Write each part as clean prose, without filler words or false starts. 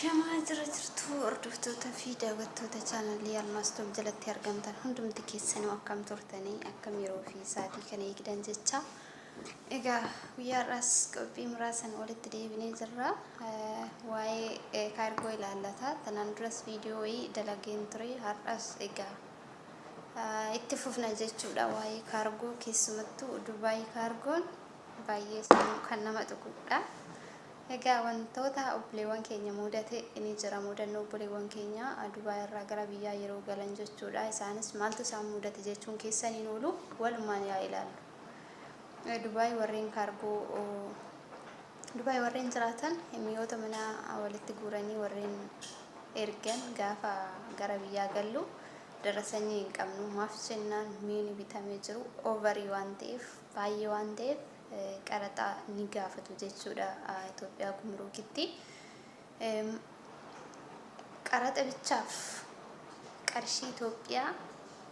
Ashamaa jira jirtu hordoftoota fi daawwattoota chaanalii Almaas Tube jalatti argamtan hundumti keessanuu akkam turtanii, akkam yeroo fi sa'aatii kana eegdan jecha. Egaa guyyaa har'aas qophii muraasan walitti deebinee jirra. Waa'ee kaargoo ilaallata. Tanaan duras viidiyoo wayii dalageen ture. Har'as egaa itti fufna jechuudha waa'ee kaargoo, keessumattuu Dubaay kaargoon baay'ee sammuu kan nama tuqudha. Egaa wantoota obboleewwan keenya mudate ni jira, mudannoo obboleewwan keenya Dubaay irraa gara biyyaa yeroo galan jechuudha. Isaanis maaltu isaan mudate jechuun keessan hin oolu, walumaan yaa ilaallu. Dubaay warreen kaargoo, Dubaay warreen jiraatan mi'oota mana walitti guuranii warreen ergan, gaafa gara biyyaa gallu darasanyii hin qabnu. Maaf jennaan miini bitamee jiru overii waan ta'eef, baay'ee waan ta'eef qaraxa ni gaafatu jechuudha Itoophiyaa gumruukitti. Qaraxa bichaaf qarshii Itoophiyaa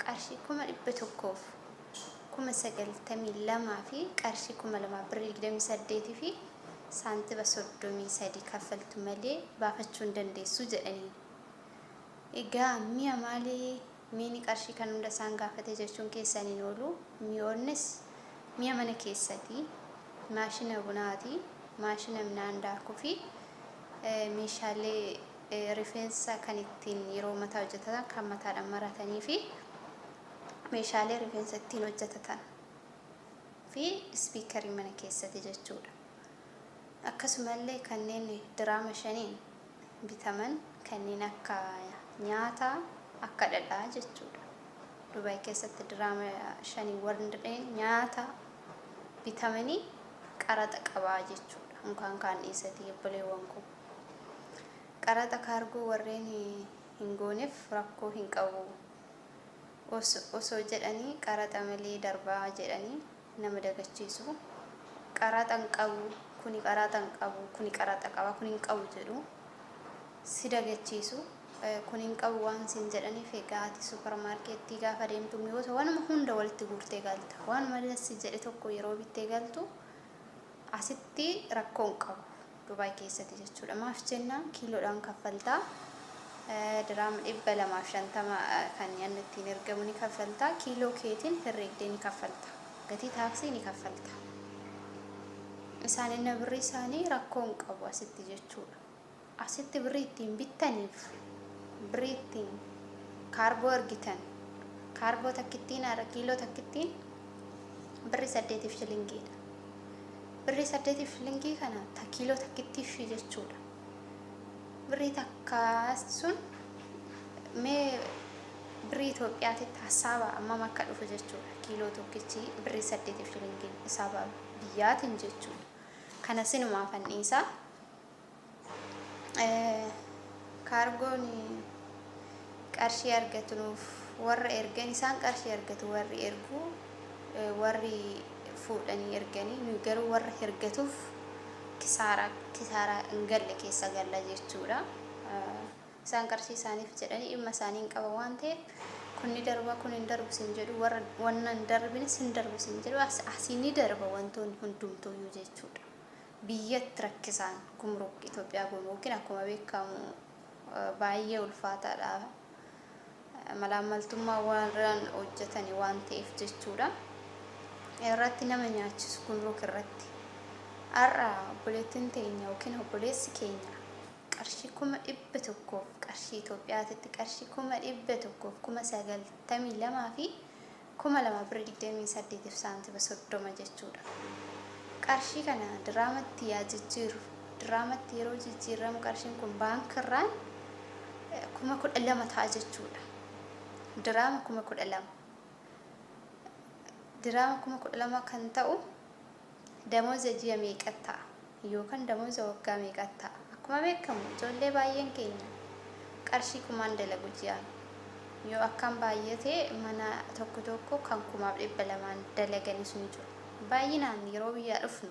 qarshii 192,000 fi qarshii 2000 birrii 28 fi saantiba 33 kaffaltu malee baafachuu hin dandeessu jedhanii. Egaa mi'a maalii miini qarshii kan hunda isaan gaafate jechuun keessan hin oolu. Mi'oonnis mi'a mana keessati, maashina bunaati, maashina midhaan daakuu fi meeshaalee rifeensa kan ittiin yeroo mataa hojjetatan kan mataadhaan maratanii fi meeshaalee rifeensa ittiin hojjetatan fi ispiikarii mana keessatti jechuudha. Akkasumallee kanneen diraama 5n bitaman kanneen akka nyaataa, akka dhadhaa jechuudha. Dubaay keessatti diraama 5n warreen nyaata bitamanii qaraxa qabaa jechuudha. Unkaan kaan dhiisatii obboleewwan koo. Qaraxa kaargoo warreen hin gooneef rakkoo hin qabu osoo jedhanii, qaraxa malee darbaa jedhanii nama dagachiisu. Qaraxa hin qabu, kuni qaraxa hin qabu, kuni qaraxa qaba, kuni hin qabu jedhu, si dagachiisu. Kun hin qabu waan sin jedhaniif, egaa ati suuparmaarkeettii gaafa deemtu mi'oota waanuma hunda walitti guurtee galta. Waanuma si jedhe tokko yeroo bittee galtu asitti rakkoo hin qabu Dubaay keessatti jechuudha. Maaf jennaan kiiloodhaan kaffaltaa. Diraama 250 kan nyaanni ittiin ergamu ni kaffaltaa. Kiiloo keetiin herreegdee ni kaffalta. Gatii taaksii ni kaffalta. Isaan inni birrii isaanii rakkoo hin qabu asitti jechuudha. Asitti birrii ittiin bittaniif birrii ittiin kaargoo ergitan, kaargoo takkittiin haadha kiiloo takkittiin birrii 8f shilingiidha. Birrii 8f shilingii kana ta kiiloo takkittiif jechuudha. Birrii takka sun mee birrii Itoophiyaatitti hassaaba ammam akka dhufu jechuudha. Kiiloo tokkichi birrii 8f shilingiin hisaaba biyyaatiin jechuudha. Kana sinumaaf anniisaa. Kaargoon qarshii argatu nuuf warra ergan, isaan qarshii argatu warri ergu, warri fuudhanii erganii, nuyi garuu warra ergatuuf kisaaraa kisaaraa hin galle keessa galla jechuudha. Isaan qarshii isaaniif jedhanii dhimma isaanii hin qaban waan ta'eef, kun ni darba, kun hin darbu sin jedhu, warra wanna hin darbine sin darbu sin jedhu, asii ni darba wantoonni hundumtuuyyuu jechuudha. Biyyatti rakkisaan gumruk, Itoophiyaa gumrukiin akkuma beekamu baay'ee ulfaataadha. Malaammaltummaa warraan hojjetani waan ta'eef jechuudha. Irratti nama nyaachisu gumruk irratti. Har'a obboleettiin teenya yookiin obboleessi keenya qarshii 100,000, qarshii Itoophiyaatitti qarshii 192,000 fi 2000 birrii 28f saantima 30 jechuudha. Qarshii kana diraamatti yaa jijjiiru. Diraamatti yeroo jijjiiramu qarshiin kun baankirraan 12,000 ta'a jechuudha. Diraama 12,000. Diraama 12,000 kan ta'u damooza ji'a meeqa ta'a? Yookaan damooza waggaa meeqa ta'a? Akkuma beekamu ijoollee baay'een keenya qarshii kumaan dalagu ji'aan. Yoo akkam baay'ate mana tokko tokko kan 2,200n dalaganis ni jiru. Baay'inaan yeroo biyyaa dhufnu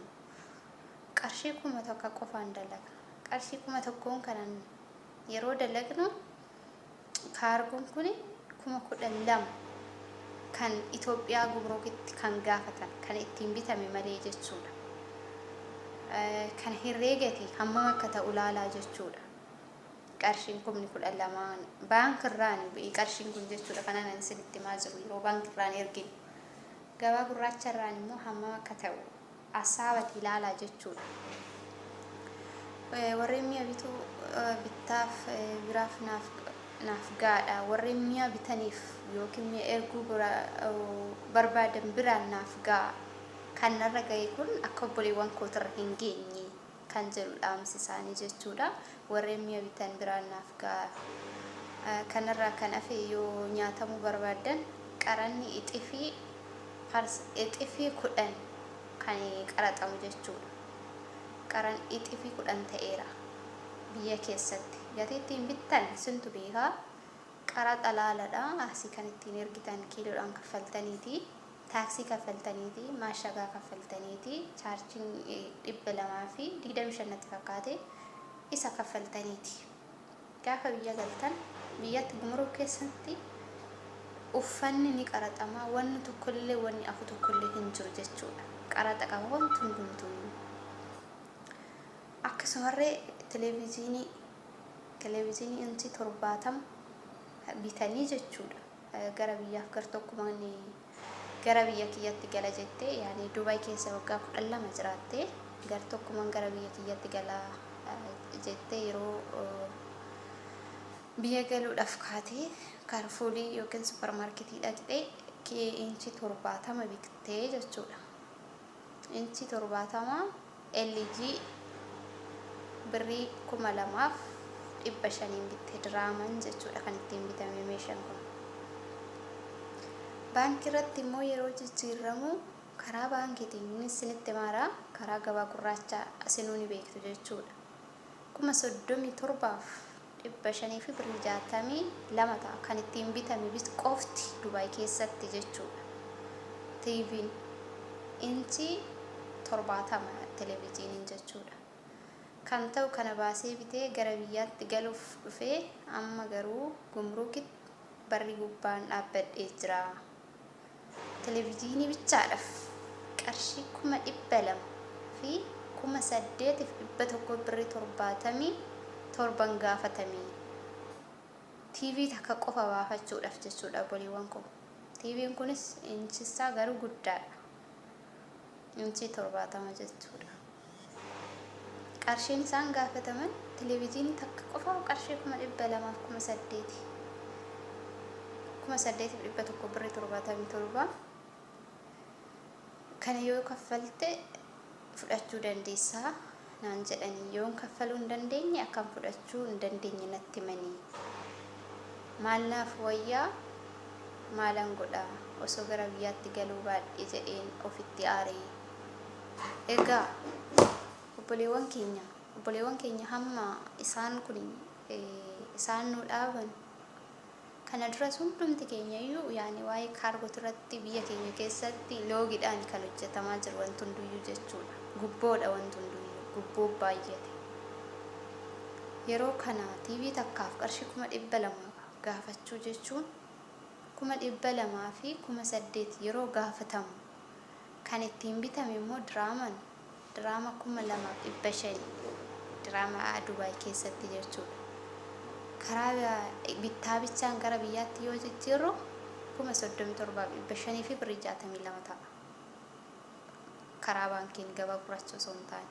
qarshii 1000 qofaan dalagna. Qarshii 1000n kanan yeroo dalagnu kaargoon kun 12,000 kan Itoophiyaa gumruukitti kan gaafatan kan ittiin bitame malee jechuudha. Kan herreegati hammam akka ta'u ilaalaa jechuudha. Qarshiin 12,000 baankirraan qarshiin kun jechuudha kanaan ani isinitti himaa jiru yeroo baankirraan erginu. Gabaa gurraacharraan immoo hammam akka ta'u asaabati ilaalaa jechuudha. Warreen mi'a bituu bittaaf biraaf naaf gaadha. Warreen mi'a bitaniif yookiin mi'a erguu barbaadan biraan naaf ga'a. Kan narra ga'e kun akka obboleewwan kootirra hin geenye kan jedhu dhaamsi isaanii jechuudha. Warreen mi'a bitan biraan naaf ga'a. Kanarraa kan hafe yoo nyaatamuu barbaadan qaranni ixifii 10 kan qaraxamu jechuudha. Qaran ixifii 10 ta'eera biyya keessatti. Gatii ittiin bittan sintu beekaa. Qaraxa laaladha. Asii kan ittiin ergitan kiiloodhaan kaffaltaniiti. Taaksii kaffaltaniiti. Maashagaa kaffaltaniiti. Chaarjiin 225 natti fakkaate isa kaffaltaniiti. Gaafa biyya galtan biyyatti gumruk keessatti uffanni ni qaraxama. Wanni tokkollee wanni afu tokkollee hin jiru jechuudha. Qaraxa qaba wanti hundumtuu. Akkasumarree televezyiinii inchi 70 bitanii jechuudha. Gara biyyaaf gar tokkumaan gara biyya kiyyatti gala jettee, yaani Dubaay keessa waggaa 12 jiraattee, gar tokkumaan gara biyya kiyyatti gala jettee yeroo biyya galuudhaaf kaatee Carrefourii yookiin supermarketii dhaqxee inchi 70 bittee jechuudha. Inchi 70 LG birrii 2,500n bitte diraaman jechuudha kan ittiin bitame meeshaan kun. Baankii irratti immoo yeroo jijjiiramu karaa baankiitiin isinitti himaara, karaa gabaa gurraachaa isinuu ni beektu jechuudha. 37,500 fi birrii 62 ta'a kan ittiin bitame qofti Dubaay keessatti jechuudha. TV'n inchi 70 televezyiiniin jechuudha. Kan ta'u kana baasee bitee gara biyyaatti galuuf dhufee amma garuu gumruukitti barri gubbaan dhaabbadhee jira. Televezyiinii bichaadhaaf qarshii 208,100 birrii 77n gaafatamee. TV takka qofa baafachuudhaaf jechuudha obboleewwan koo. TV'n kunis inchisaa garuu guddaadha. Inchii 70 jechuudha. Qarshiin isaan gaafataman televezyiinii takka qofa qarshii 208,000. 8,100 birrii 77. Kana yoo kaffalte fudhachuu dandeessaa naan jedhanii, yoon kaffaluu hin dandeenye akkam fudhachuu hin dandeenye natti himanii. Maal naaf wayyaa, maalan godhaa, osoo gara biyyaatti galuu baadhee jedheen ofitti aaree. Egaa obboleewwan keenya hamma isaan kun isaan nu dhaaban kana duras hundumti keenya iyyuu yaani waa'ee kaargooti irratti biyya keenya keessatti loogiidhaan kan hojjetamaa jiru wanti hunduyyuu jechuudha. Gubboodha wanti hunduyyuu, gubboo baay'ate. Yeroo kana TV takkaaf qarshii 200,000 gaafachuu jechuun 208,000 yeroo gaafatamu kan ittiin bitame immoo diraaman diraama 2,500 diraama Dubaay keessatti jechuudha. Karaa bittaa bichaan gara biyyaatti yoo jijjiirru 37,500 fi birrii 62 ta'a. Karaa baankiin gabaa gurraacha osoo hin taane.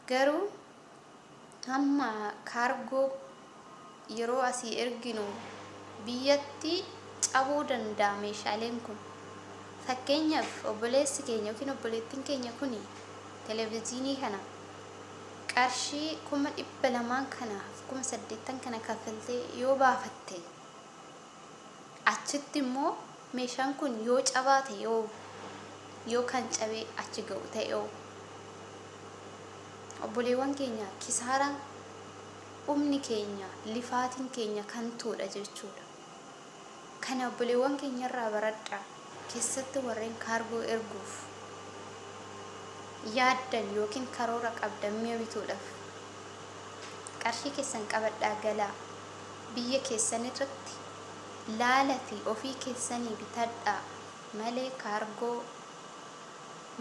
Garuu hamma kaargoo yeroo asii erginu biyyatti cabuu danda'a meeshaaleen kun. Fakkeenyaaf obboleessi keenya yookiin obboleettiin keenya kun televezyiinii kana qarshii 200,000 kanaaf 80,000 kana kaffaltee yoo baafatte, achitti immoo meeshaan kun yoo cabaate, yoo kan cabee achi ga'u ta'e, yoo obboleewwan keenya kisaaraan humni keenya lifaatiin keenya kan tuudha jechuudha. Kana obboleewwan keenya irraa baradhaa, keessatti warreen kaargoo erguuf yaaddan yookiin karoora qabdan mi'a bituudhaaf qarshii keessan qabadhaa galaa, biyya keessan irratti laalatii ofii keessanii bitadhaa malee kaargoo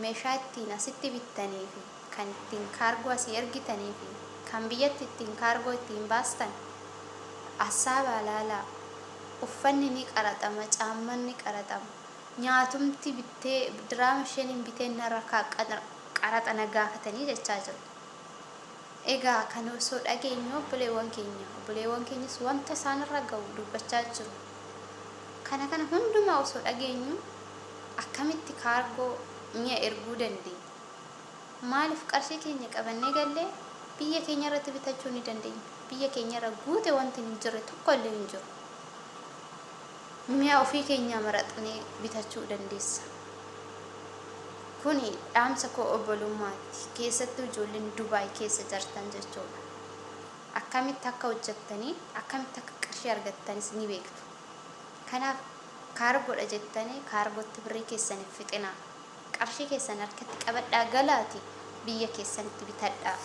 meeshaa ittiin asitti bittanii fi kan ittiin kaargoo asii ergitanii fi Kan biyyatti ittiin kaargoo ittiin baastan assaabaa laalaa. Uffanni ni qaraxama, caamman ni qaraxama. Nyaatumti bittee diraama shaniin bitee narra qaraxa na gaafatanii jechaa jiru. Egaa kan osoo dhageenyu obboleewwan keenya, obboleewwan keenyas wanta isaanirra ga'u dubbachaa jiru. Kana kana hundumaa osoo dhageenyu akkamitti kaargoo mi'a erguu dandeenya? Maaliif qarshii keenya qabannee gallee biyya keenya irratti bitachuu ni dandeenya? Biyya keenya irra guute wanti hin jirre tokko illee hin jiru. Mi'a ofii keenyaa maraxnee bitachuu dandeessa. Kuni dhaamsa koo obbolummaatti, keessattuu ijoolleen Dubaay keessa jirtan jechuudha. Akkamitti akka hojjettanii, akkamitti akka qarshii argattanis ni beektu. Kanaaf kaargoodha jettanii kaargootti birrii keessan hin fixinaa. Qarshii keessan harkatti qabadhaa galaati biyya keessanitti bitadhaa.